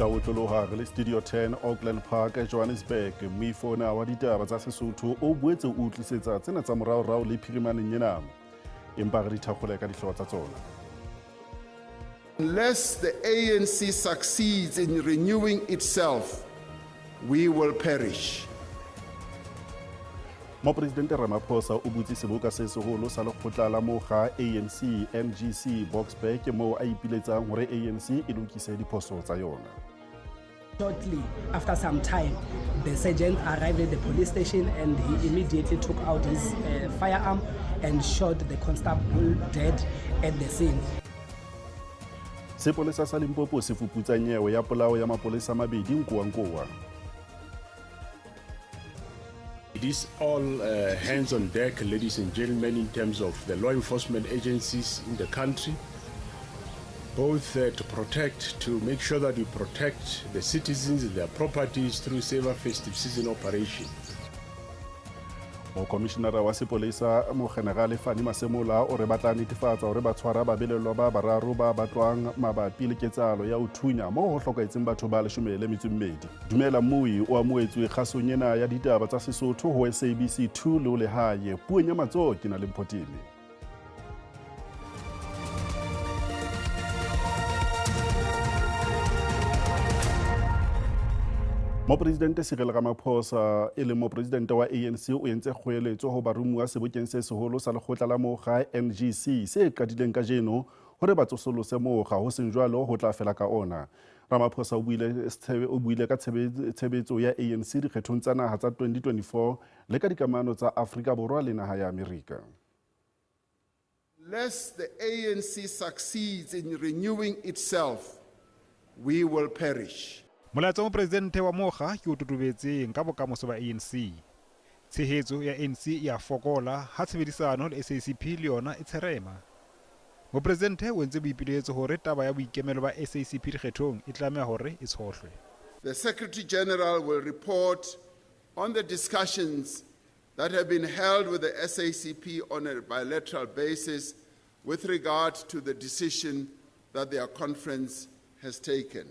Ka otloloha re le Studio 10 Auckland Park, Johannesburg. Moifo ona wa ditaba tsa Sesotho o boetse o utlisetsa tsena tsa moraorao le phirimaneng ena. Empa re di thakgole ka dihlooho tsa tsona. Unless the ANC succeeds in renewing itself, we will perish. Mopresidente Ramaphosa o butse seboka se seholo sa lekgotla la mokga ANC NGC Boksburg moo a ipiletsang hore ANC e lokise diphoso tsa yona. Shortly after some time, the sergeant arrived at the police station and he immediately took out his firearm and shot the constable dead at the scene. Sepolesa sa Limpopo se fuputsa nyewe ya polao ya mapolesa a mabedi Nkowankowa. It is all hands on deck, ladies and gentlemen, in terms of the law enforcement agencies in the country, both to protect, to make sure that we protect the citizens and their properties through Safer Festive Season operation. Mokomishinara wa sepolesa Mogenerale Fannie Masemola o re ba tla netefatsa hore ba tshwara babelellwa ba bararo ba batlwang mabapi le ketsahalo ya ho thunya moo ho hlokahetseng batho ba 12. Dumela Mmui o amohetswe kgasong ena ya ditaba tsa Sesotho ho SABC 2 le ho lehae. Puong ya matsoho ke na le Mpho Teme. Mopresidente Cyril Ramaphosa e leng mopresidente wa ANC o entse kgoeletso ho baromuwa sebokeng se seholo sa lekgotla la mokga NGC se qadileng kajeno hore ba tsosolose mokga, ho seng jwalo ho tla fela ka ona. Ramaphosa o buile ka tshebetso ya ANC dikgethong tsa naha tsa 2024 le ka dikamano tsa Afrika Borwa le naha ya Amerika. Unless the ANC succeeds in renewing itself, we will perish. Molaetsa wa mopresidente wa mokga ke o totobetseng ka bokamoso ba ANC. Tshehetso ya ANC e a fokola ha tshebedisano le SACP le yona e tsherema. Mopresidente o entse boipiletso hore taba ya boikemelo ba SACP dikgethong e tlameha hore e tshohlwe. The Secretary General will report on the discussions that have been held with the SACP on a bilateral basis with regard to the decision that their conference has taken.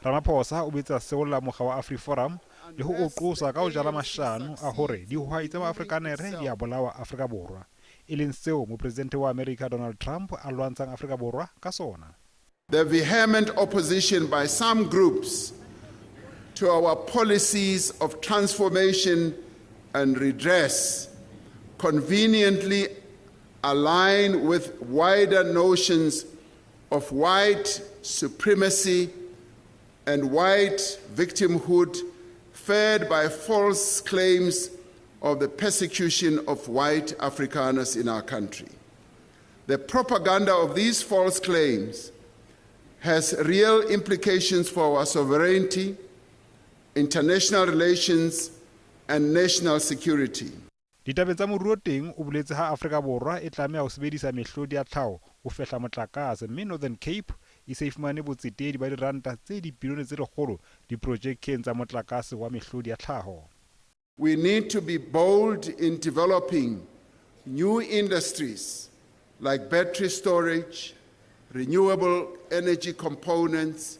Ramaphosa o boetse a seolla mokga wa AfriForum le ho o qosa ka ho jala mashano a hore dihwai tsa Maafrikanere di a bolawa Afrika Borwa, e leng seo Mopresidente wa Amerika Donald Trump a lwantshang Afrika Borwa ka sona. The vehement opposition by some groups to our policies of transformation and redress conveniently align with wider notions of white supremacy and white victimhood fed by false claims of the persecution of white Afrikaners in our country. The propaganda of these false claims has real implications for our sovereignty, international relations, and national security. Ditabeng tsa moruo teng o boletse ha Afrika Borwa e tlameha ho sebedisa mehlodi ya tlhaho ho fehla motlakase mme Northern Cape e se e fumane botsetedi ba diranta tse dibilione tse 100 diprojekeng tsa motlakase wa mehlodi ya tlhaho. We need to be bold in developing new industries like battery storage, renewable energy components,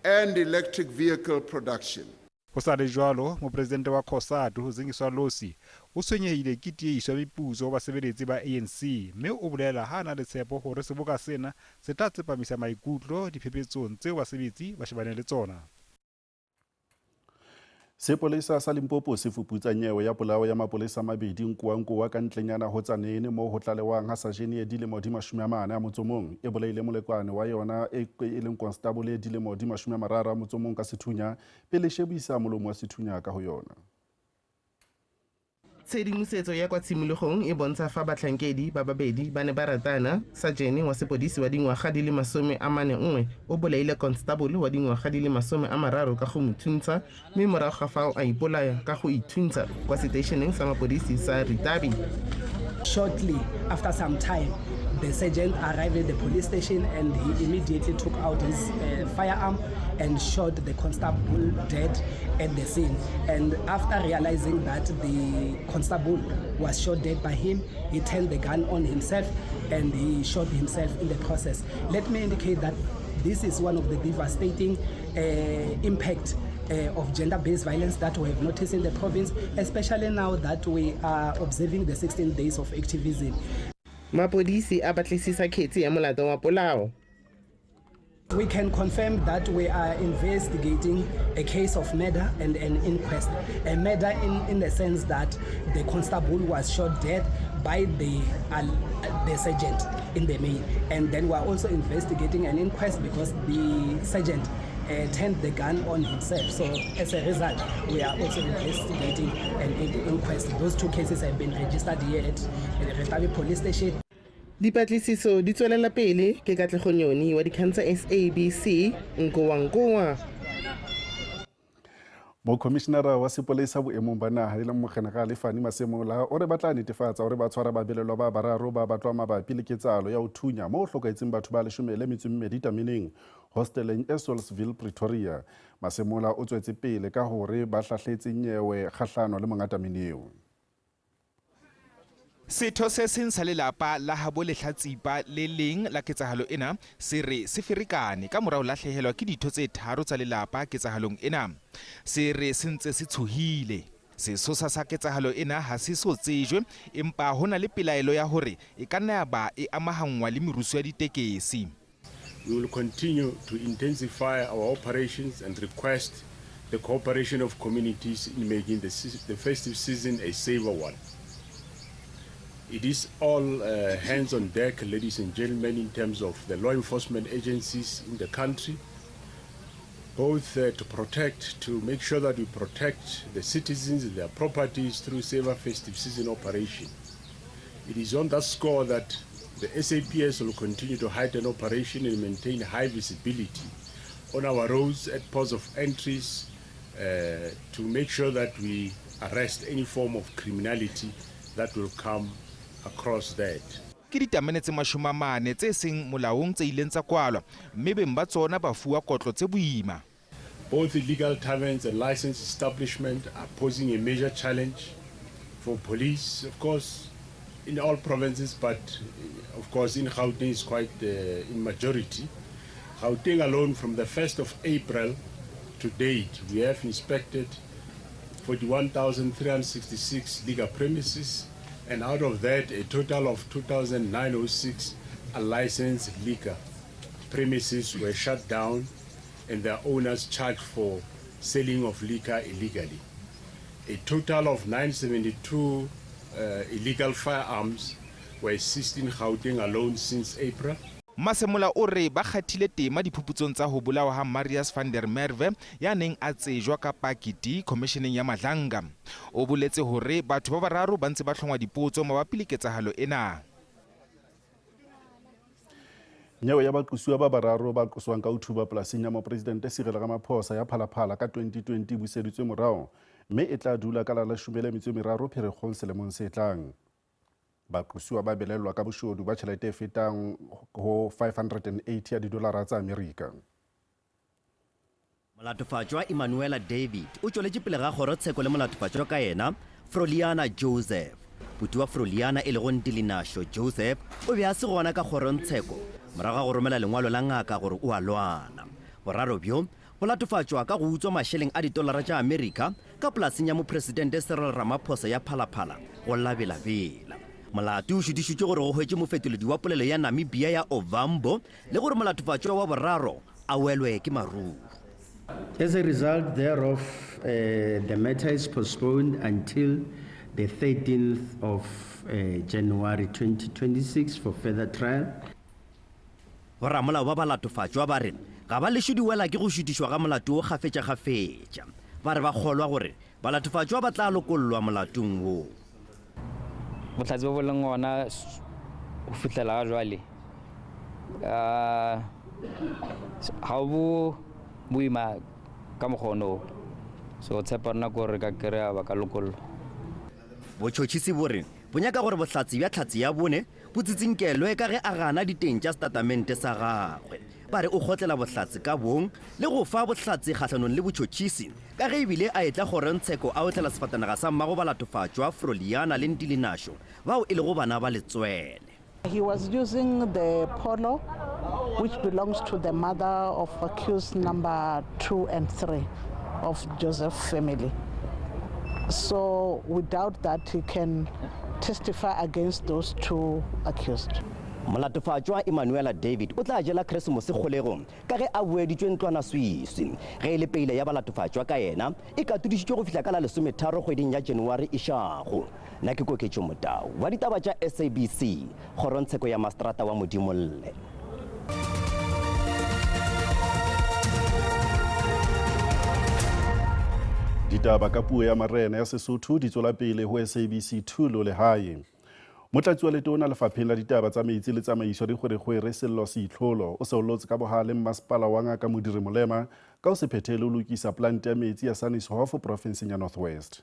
and electric vehicle production. Ho sa le jwalo, mopresidente wa COSATU, Zingiswa Losi, o tshwenyehile ke tiehiso ya meputso ho basebeletsi ba ANC mme o bolela ha a na le tshepo hore seboka sena se tla tsepamisa maikutlo diphephetsong tseo basebetsi ba shebaneng le tsona. Sepolesa sa Limpopo se fuputsa nyewe ya polao ya mapolesa a mabedi Nkowankowa ka ntlenyana ho Tzaneen moo ho tlalewang ha sajene e dilemo di 41 e bolaile molekwane wa yona e leng konstabole e dilemo di 31 ka sethunya pele shebisa molomo wa sethunya ka ho yona. Tshedimosetso ya kwa tshimologong e bontsha fa batlhankedi ba babedi ba ne ba ratana. Sajene wa sepodisi wa dingwaga di le 41 o bolaile konstabole wa dingwaga di le 30 ka go mo thuntsha mme morago ga fao a ipolaya ka go ithuntsha kwa seteišeneng sa mapodisi sa Ritavi. Shortly after some time, the sergeant arrived at the police station and he immediately took out his firearm and shot the constable dead at the scene. And after realizing that the constable was shot dead by him, he turned the gun on himself and he shot himself in the process. Let me indicate that This is one of the devastating impact of gender-based violence that we have noticed in the province, especially now that we are observing the 16 days of activism. Mapodisi a batlisisa kgetsi ya molato wa polao. We can confirm that we are investigating a case of murder and an inquest. A murder in the sense that the constable was shot dead by the sergeant in the main. And then we are also investigating an inquest because the sergeant turned the gun on himself. So as a result, we are also investigating an inquest. Those two cases have been registered here at the Ritavi Police Station. Dipatlisiso di tswelela pele. Ke Katlego Nyoni wa dikgang tsa SABC, Nkowankowa. Mokhomishinara wa sepolesa boemong ba naha e leng Mogenerale Fannie Masemola o re ba tla netefatsa hore ba tshwara babelelwa ba bararo ba batlwa mabapi le ketsahalo ya ho thunya moo ho hlokahetseng batho ba 12 tameneng hosteleng e Saulsville, Pretoria. Masemola o tswetse pele ka hore ba hlahletse nyewe kgahlano le monga tamene eo. Setho se seng sa lelapa la habo lehlatsipa le leng la ketsahalo ena se re se ferekane ka mora ho lahlehelwa ke ditho tse tharo tsa lelapa ketsahalong ena. Se re se ntse se tshohile. Sesosa sa ketsahalo ena ha se so tsejwe, empa ho na le pelaelo ya hore e ka nna ya ba e amahanngwa le merusu ya ditekesi. We will continue to intensify our operations and request the cooperation of communities in making the festive season a safer one. It is all hands on deck, ladies and gentlemen, in terms of the law enforcement agencies in the country, both to protect, to make sure that we protect the citizens and their properties through Safer Festive Season operation. It is on that score that the SAPS will continue to heighten operation and maintain high visibility on our roads at ports of entries to make sure that we arrest any form of criminality that will come across that. Ke ditamene tse 40 tse seng molaong tse ileng tsa kwalwa, mme beng ba tsona ba fuwa kotlo tse boima. Both illegal taverns and licensed establishments are posing a major challenge for police, of course, in all provinces, but of course in Gauteng is quite in majority. Gauteng alone, from the 1st of April to date, we have inspected 41,366 legal premises, and out of that, a total of 2,906 unlicensed liquor premises were shut down and their owners charged for selling of liquor illegally. A total of 972 illegal firearms were seized in Gauteng alone since April. Masemola o re ba kgathile tema diphuputsong tsa ho bolawa ha Marius van der Merwe ya neng a tsejwa ka Paki D Commissioneng ya Madlanga. O boletse hore batho ba bararo ba ntse ba hlongwa dipotso mabapi le ketsahalo ena. Nyewe ya baqosuwa ba bararo ba qoswang ka ho thuba polasing ya Mopresidente Cyril Ramaphosa ya Phalaphala ka 2020 buseditswe morao, mme e tla dula ka la 13 Pherekgong selemong se tlang. Baqosuwa ba belellwa ka boshodu ba tjhelete e fetang ho 580 ya didolara tsa Amerika. Molatofatšwa Emanuela David o tšweletše pele ga kgorotsheko le molatofatšwa ka yena Froliana Joseph. Puti wa Froliana e lego Ndilinasho Joseph o be a se gona ka kgorongtsheko morago ga go romela lengwalo la ngaka gore o a lwala. Boraro bjo bo latofatšwa ka go utswa mašeleng a ditolara tša Amerika ka polaseng ya mopresidente Cyril Ramaphosa ya Phalaphala go la Bela-Bela. Molato o šutišitšwe gore go hwetše mofetoledi wa polelo ya Namibia ya Ovambo le gore molatofatšwa wa boraro a welwe ke maruru. As a result thereof, the matter is postponed until the 13th of January 2026 for further trial. Boramolao ba balatofatšwa ba re ga ba lešo di wela ke go šutišwa ga molato wo kgafetšakgafetša. Ba re ba kgolwa gore balatofatšwa ba tla lokollwa molatong wo. Bohlatse bo bo leng gona ho fihlela ga jwale, ha bo boima ka mokgwa ono. So tshepo rena ke gore re ka kry-a ba ka lokollwa. Botšhotšhisi bo re bo nyaka gore bohlatse bja tlhatse ya bone bo tsitsinkelwe ka ge a gana diteng tša setatamente sa gagwe. Ba re o kgotlela bohlatse ka bong le go fa bohlatse kgahlanong le botšhotšhisi ka ge ebile a etla kgorongtsheko a otlela sefatanaga sa mmago balatofatšwa Froliana le Ndilinasho bao e lego bana ba letswele. He was using the Polo which belongs to the mother of accused number 2 and 3 of Joseph family. So we doubt that he can testify against those two accused. Molatofatšwa Emanuela David o tla jela Keresemose kgolegong ka ge a boeditšwe ntlwanaswiswi. Ge e le peile ya balatofatšwa ka yena e katodišitšwe go fihla ka la lesometharo kgweding ya January e šago. Nna ke Koketšo Motau wa ditaba tša SABC, kgorongtsheko ya Mastrata wa Modimolle. Ditaba ka puo ya marena ya Sesotho di tswela pele ho SABC 2 lo lehae. Motlatsi wa letona lefapheng la ditaba tsa metsi le tsamaiso ya dikgwerekgwere Sello Seitlholo o seolotse ka bohale mmasepala wa Ngaka Modiri Molema ka ho se phethele ho lokisa polante ya metsi ya Sannieshof porofenseng ya North West.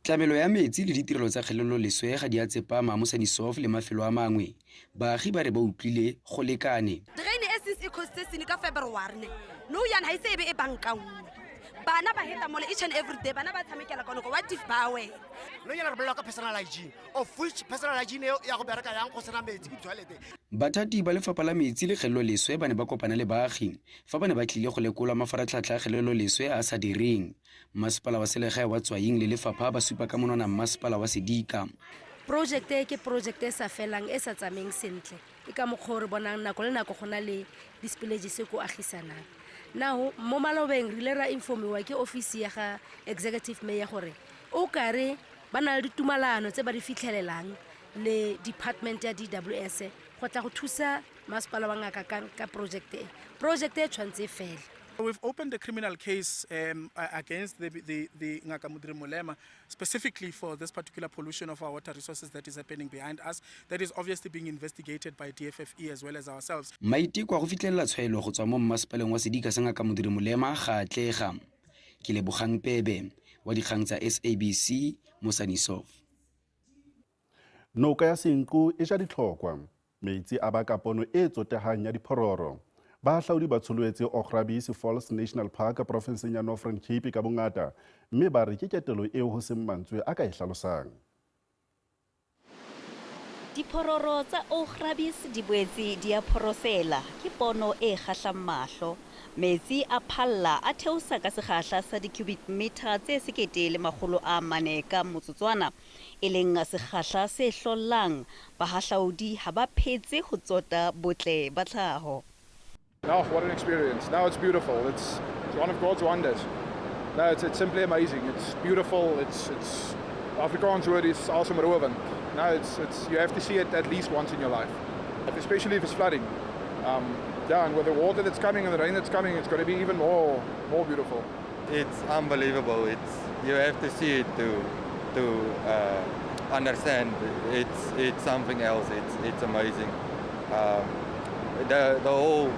Tlamelo ya metsi le ditirelo tsa kgeleloleswe ga di a tsepama mo Sannieshof le mafelo a mangwe. Baagi ba re ba utlwile go lekane. Drain e since e costse sene ka February ne nou yana ga ise e be e bankanngwe. Bana ba heta mole each and every day, bana ba tshamekela kono ko, what if ba wela? No yana re bolela ka personal hygiene, of which personal hygiene eo ya go bereka yang go sena metsi ko di-toilet. Bathati ba lefapha la metsi le kgeleloleswe ba ne ba kopana le baagi fa ba ne ba tlile go lekola mafaratlhatlha a kgeleloleswe a a sa direng. Mmasepala wa selegae wa Tswaing le lefapha ba supa ka monwana mmasepala wa Sedika. Project e ke project e sa felang, e sa tsamayeng sentle. Ke ka mokgwa o re bonang nako le nako go na le di-spillages ko agisanang. Now mo malobeng re ile ra informiwa ke office ya ga executive mayor gore o kare ba na le ditumalano tse ba di fitlhelelang le department ya DWS go tla go thusa masepala wa Ngaka ka project e. Project e tshwanetse e fele. We've opened a criminal case against the Ngaka Modiri Molema, specifically for this particular pollution of our water resources that is happening behind us. That is obviously being investigated by DFFE as well as ourselves. Maiteko a go fitlhelela tshwaelo go tswa mo mmasepaleng wa sedika sa Ngaka Modiri Molema ga a atlega. Ke Lebogang Pebe wa dikgang tsa SABC mo Sannieshof. Noka ya Senqu e ja ditlhokwa. Metsi a baka pono e tsotehang ya diphororo. Bahahlaudi ba tsholohetse Augrabies Falls National Park porofenseng ya Northern Cape ka bongata, mme ba re ke ketelo eo ho seng mantswe a ka e hlalosang. Diphororo tsa Augrabies di boetse di a phorosela, ke pono e kgahlang mahlo. Metsi a phalla a theosa ka sekgahla sa di-cubic meter tse 1400 ka motsotswana, e leng sekgahla se hlollang. Bahahlaudi ha ba phetse ho tsota botle ba tlhaho. Oh, what an experience. Now it's beautiful. It's one of God's wonders. No, it's simply amazing. It's beautiful. It's Afrikaans word is asemrowend. No, you have to see it at least once in your life, especially if it's flooding. Yeah, and with the water that's coming and the rain that's coming, it's going to be even more beautiful. It's unbelievable. You have to see it to understand. It's something else. It's amazing. The whole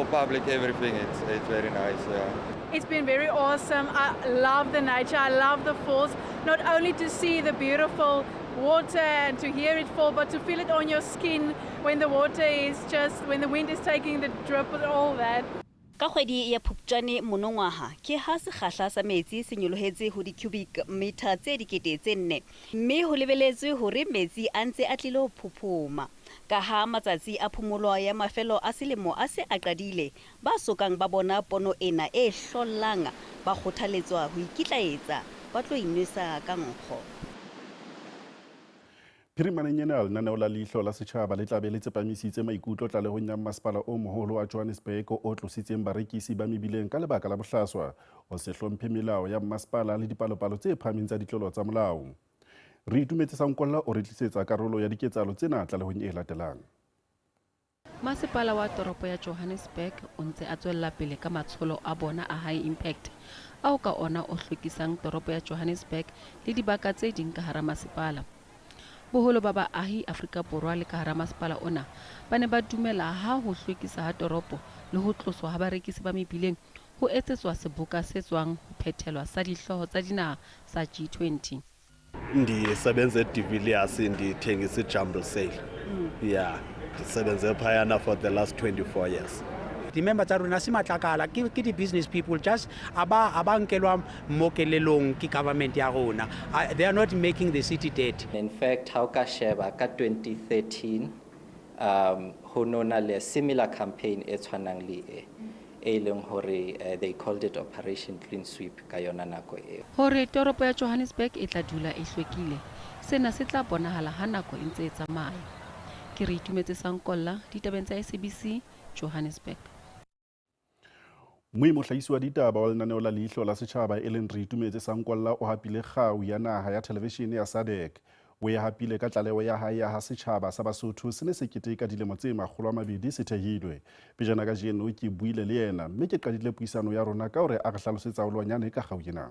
public, everything. It's very nice. Yeah. It's been very awesome. I love the nature. I love the falls. Not only to see the beautiful water and to hear it fall, but to feel it on your skin when the water is just, when the wind is taking the drip and all that. Ka kgwedi ya Phupjane monongwaha ke ha sekgahla sa metsi se nyolohetse ho di-cubic meter tse 4000, mme ho lebeletswe hore metsi a ntse a tlilo phophoma. Ka ha matsatsi a phomolo ya mafelo a selemo a se a qadile, ba sokang ba bona pono ena e hlollang ba kgothaletswa ho ikitlaetsa ba tlo inwesa ka nkgo. Phirimaneng ena lenaneo la Leihlo la Setjhaba le tlabe le tsepamisitse maikutlo tlalehong ya mmasepala o moholo wa Johannesburg o tlositseng barekisi ba mebileng ka lebaka la bohlaswa, ho se hlomphe melao ya mmasepala le dipalopalo tse phahameng tsa ditlolo tsa molao. Re itumetse Sankolla o re tlisetsa karolo ya diketsahalo tsena tlalehong e latelang. Masepala wa toropo ya Johannesburg o ntse a tswella pele ka matsholo a bona a high impact ao ka ona o hlwekisang toropo ya Johannesburg le dibaka tse ding ka hara masepala. Boholo ba baahi Afrika Borwa le ka hara masepala ona ba ne ba dumela ha ho hlwekisa ha toropo le ho tloswa ha barekisi ba mebileng ho etsetswa seboka se tswang ho phethelwa sa dihlooho tsa dinaha sa G20. Ndisebenza eDe Villiers, ndithengisa i-jumble sale. Yeah, ndisebenze phayana for the last 24 years. Di-member tsa rona se matlakala ke di-business people, just a ba nkelwa mo kelelong ke government ya rona. They are not making the city dirty. In fact, ha o ka sheba ka 2013 Um ho no na le similar campaign e tshwanang le e, e leng hore they called it Operation Clean Sweep ka yona nako eo. Hore toropo ya Johannesburg e tla dula e hlwekile, sena se tla bonahala ha nako e ntse e tsamaya. Ke Reitumetse Sankolla, ditabeng tsa SABC, Johannesburg. Mmui mohlahisi wa ditaba wa lenaneo la Leihlo la Setjhaba e leng Reitumetse Sankolla o hapile kgau ya naha ya thelevishene ya SADC. O e hapile ka tlaleho ya hae ya ha setjhaba sa Basotho se ne se keteka dilemo tse 200 se thehilwe. Pejana kajeno ke buile le yena mme ke qadile puisano ya rona ka hore a re hlalosetse haholwanyane ka kgau ena.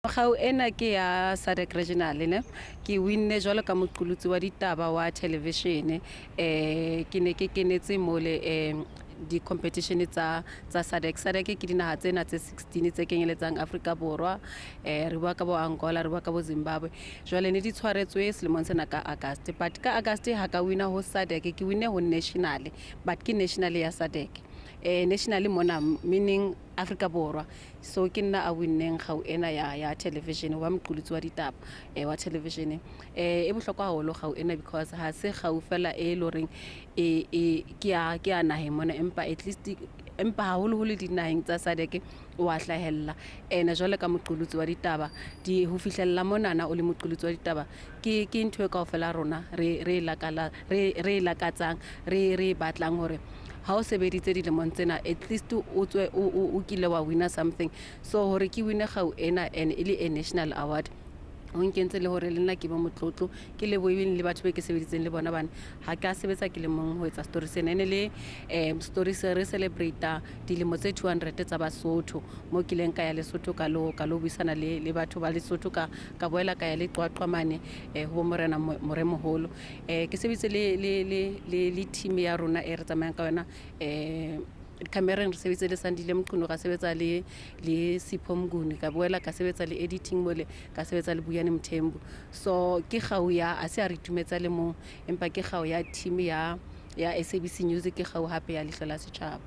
Kgau ena ke ya SADC Regional ne ke winne jwalo ka moqolotsi wa ditaba wa television eh ke ne ke kenetse mole eh di-competition tsa tsa SADC. SADC ke dinaha tsena tse 16 tse kenyeletsang Afrika Borwa eh re bua ka bo Angola re bua ka bo Zimbabwe jwale ne di tshwaretswe selemong sena ka August but ka August ha ka wina ho SADC ke winne ho national but ke national ya SADC eh national mona meaning Afrika Borwa so ke nna a winneng kgau ena ya ya television wa moqolotsi wa ditaba eh, wa television eh e bohlokwa haholo kgau ena because ha se kgau fela e le horeng e e ke ya ke ya naheng mona empa at least empa haholoholo dinaheng tsa SADC wa hlahella ene jwale ka moqolotsi wa ditaba di ho fihlella monana o le moqolotsi wa ditaba ke ke ntho e kaofela rona re re lakala re re lakatsang re re batlang hore ha o sebeditse dilemong tsena at least o tswe o kile wa wina something so hore ke wine kgau ena and e le a national award ho nkentse le hore le nna ke be motlotlo ke leboheng le batho be ke sebeditseng le bona bane ha ke a sebetsa ke le mong ho etsa story sena e ne le um story se re celebrata dilemo tse 200 tsa Basotho mo kileng ka ya Lesotho ka lo ka lo buisana le le batho ba Lesotho ka ka boela ka ya le Qwaqwa mane eh, ho bo morena Moremoholo eh ke sebeditse le le le le le team ya rona e re tsamayang ka yona eh camereng re sebeditse le Sandile Mqunu ra sebetsa le le Sipho Mnguni ka boela ka sebetsa le editing mole ka sebetsa le Buyani Mthembu so ke kgau ya a se a re itumetsa le mong empa ke kgau ya team ya ya SABC News ke kgau hape ya Leihlo la Setjhaba.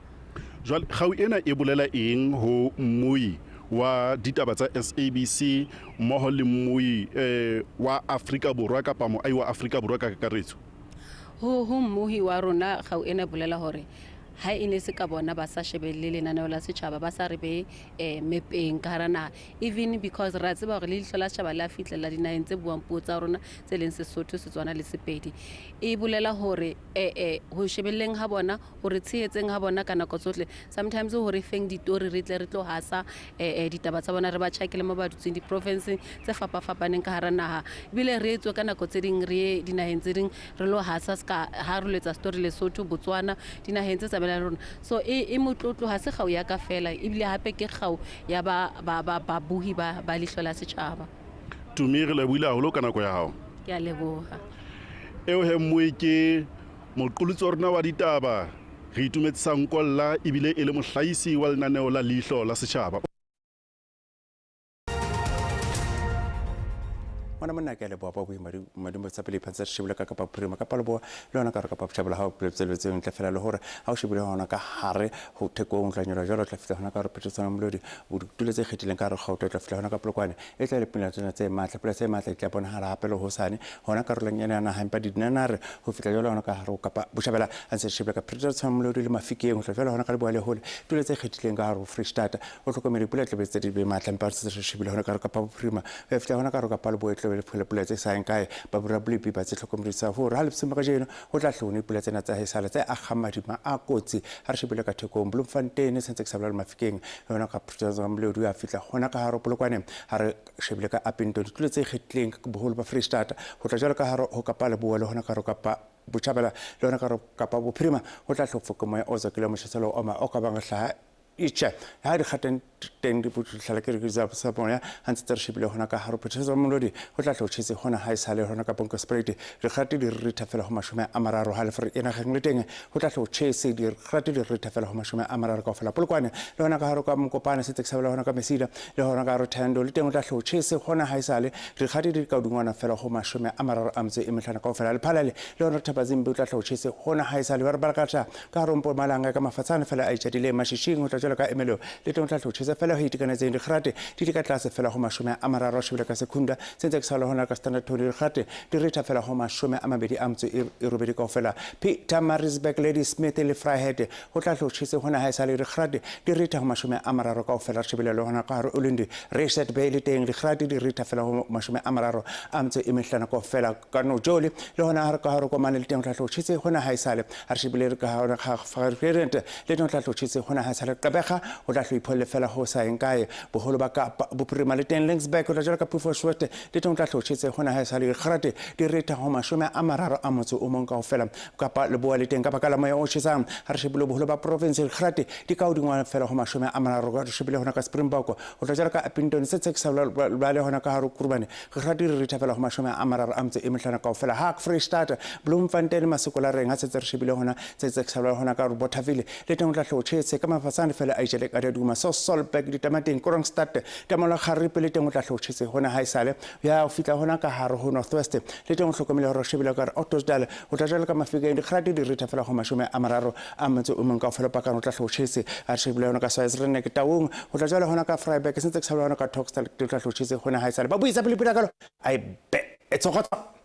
Jwale kgau ena e bolela eng ho mmui wa ditaba tsa SABC mmoho le mmui eh, wa Afrika Borwa kapa moahi wa Afrika Borwa ka kakaretso? Ho ho mmohi wa rona kgau ena e bolela hore ha e ne se ka bona ba sa shebelle lenaneo la setjhaba ba sa re be eh, mepeng ka hara naha even because ra tseba hore le leihlo la setjhaba le a fihlella dinaheng tse buang puo tsa rona tse leng Sesotho, Setswana le Sepedi. E bolela hore eh, eh, ho shebelleng ha bona ho re tshehetseng ha bona ka nako tsohle sometimes ho re feng ditori re tle re tlo hasa eh, eh, ditaba tsa bona re ba tjhakele mo ba dutseng diprofenseng tse fapafapaneng ka hara naha ebile re etswe ka nako tse ding re ye dinaheng tse ding re lo hasa ska ha re lo etsa story Lesotho Botswana dinaheng tse tsamelang le rona so e, e motlotlo ha se kgau ya ka fela ebile hape ke kgau ya ba ba ba babohi ba ba leihlo la setjhaba. Tumi re lebohile haholo ka nako ya hao. Ke a leboha. Eo he mmoe ke moqolotsi wa rona wa ditaba re itumetsisa Nkolla ebile e le mohlahisi wa lenaneo la Leihlo la Setjhaba. Ngwana monna ke a leboha ba boima madimo tsa pele iphantsha shebile ka kapa bophirima kapa leboa le yona ka re kapa botjhabela ha o tsweletseng ntle fela le hore ha o shebile hona ka hare ho thekong tla nyolwa jwalo tla fihla hona ka hore phetotsana molodi o ditulo tse kgethileng ka hare Gauteng tla fihla hona ka Polokwane e tla le pula tsena tse matla pula tse matla di tla bonahala hape le hosane hona karolong ena ya naha empa dinanare ho fihla jwalo hona ka hare ho kapa botjhabela a ntse shebile ka phetotsana molodi le Mafikeng ho tla jwalo hona ka leboa le hole tulo tse kgethileng ka hare ho Freistata O hlokomele dipula tlabe tse di be matla empa re setse re shebile hona ka re kapa bophirima ho ya fihla hona ka re kapa leboe tlabe le phela pula tse sa yeng kae. Ba borabolepi ba tse hlokomedisa hore ha lebseng ba kajeno ho tla hlone dipula tsena tsa haesale tse akgang madima a kotsi. Ha re shebile ka thekong Bloemfontein sentse ke sa bolela Mafikeng le hona ka Pretoria Molodi ho ya fihla hona ka hare ho Polokwane. Ha re shebile ka Upington ditulo tse ikgethileng ka boholo ba Freistata ho tla jwalo ka hare ho Kapa Leboa le hona ka hare ho Kapa Botjhabela le hona ka hare ho Kapa Bophirima ho tla hlofo ke moya o tswakileng motjheso le o oma o ka bang hlaha Itjhe, ha di kgateng teng di tlhala ke tsa sa moya ha ntse tse re shebile hona ka hare phethetso molodi ho tla tlo tjhese hona ha e sale hona ka Bonkospruit dikgate di ritha fela ho 30 ha lefere e nageng le teng ho tla tlo tjhese dikgate di ritha fela ho 30 kaofela Polokwane le hona ka hare ka Mokopane se tse ke sa hona ka Mesida le hona ka hare Thando le teng ho tla tlo tjhese hona ha e sale dikgate di ka hodingwana fela ho 35 kaofela Lephalale le hona Thapazimbi o tla tlo tjhese hona ha e sale ba re ba ka ka hare ho Mpumalanga ka mafatshane fela a itjadileng mashishing ho tla tla jwalo ka Ermelo le teng o tla hlo tjhesa fela ho itekanetseng dikgrate di di ka tlase fela ho 30 re shebile ka Secunda se ntse ke sa le hona ka Standard Tone dikgrate di retha fela ho 28 kaofela. Pietermaritzburg, Ladysmith le Vryheid ho tla hlo tjhese hona ha e sa le dikgrate di retha ho 30 kaofela. Re shebile le hona ka hare Ulundi Richard Bay le teng dikgrate di retha fela ho 35 kaofela. Ka Nojoli le hona ha re ka hare komane le teng ho tla hlo tjhese hona ha e sale. Ha re shebile re ka hare ga Vryheid le teng ho tla hlo tjhese hona ha e sale. Gqeberha ho tla hlo ipholle fela ho sa eng kae. Boholo ba Kapa Bophirima le teng Laingsburg ho tla jwalo ka Beaufort West le teng ho tla hlo tjhese hona ha e sale. Dikgrate di retha ho 31 kaofela. Kapa Leboa le teng ka baka la moya o tjhesang. Ha re shebile boholo ba province dikgrate di ka hodingwana fela ho 30. Re shebile hona ka Springbok ho tla jwalo ka Upington se tshekisa ba le hona ka hare Kurumane dikgrate di retha fela ho 35 kaofela. Ha Freistata Bloemfontein Masekola reng ha setse re shebile hona tse tsekisa ba hona ka Bothaville le teng ho tla hlo tjhese ka mafasane fela a ijele ka duma so Solberg ditamateng Kroonstad Tamola Garipe le teng ho tla hlo tjhese hona ha esale ya ho fihla hona ka hare ho Northwest le teng ho hlokomele hore shebile ka Ottosdal ho tla jwalo ka Mafikeng dikgrate di retha fela ho 31 kaofela pakane ho tla hlo tjhese. A shebile hona ka Swaziland Taung ho tla jwalo hona ka Vryburg se ntse ke sa hona ka Tokstad le tla hlo tjhese hona ha esale ba buisa pele pila kalo ai be e tsogotsa.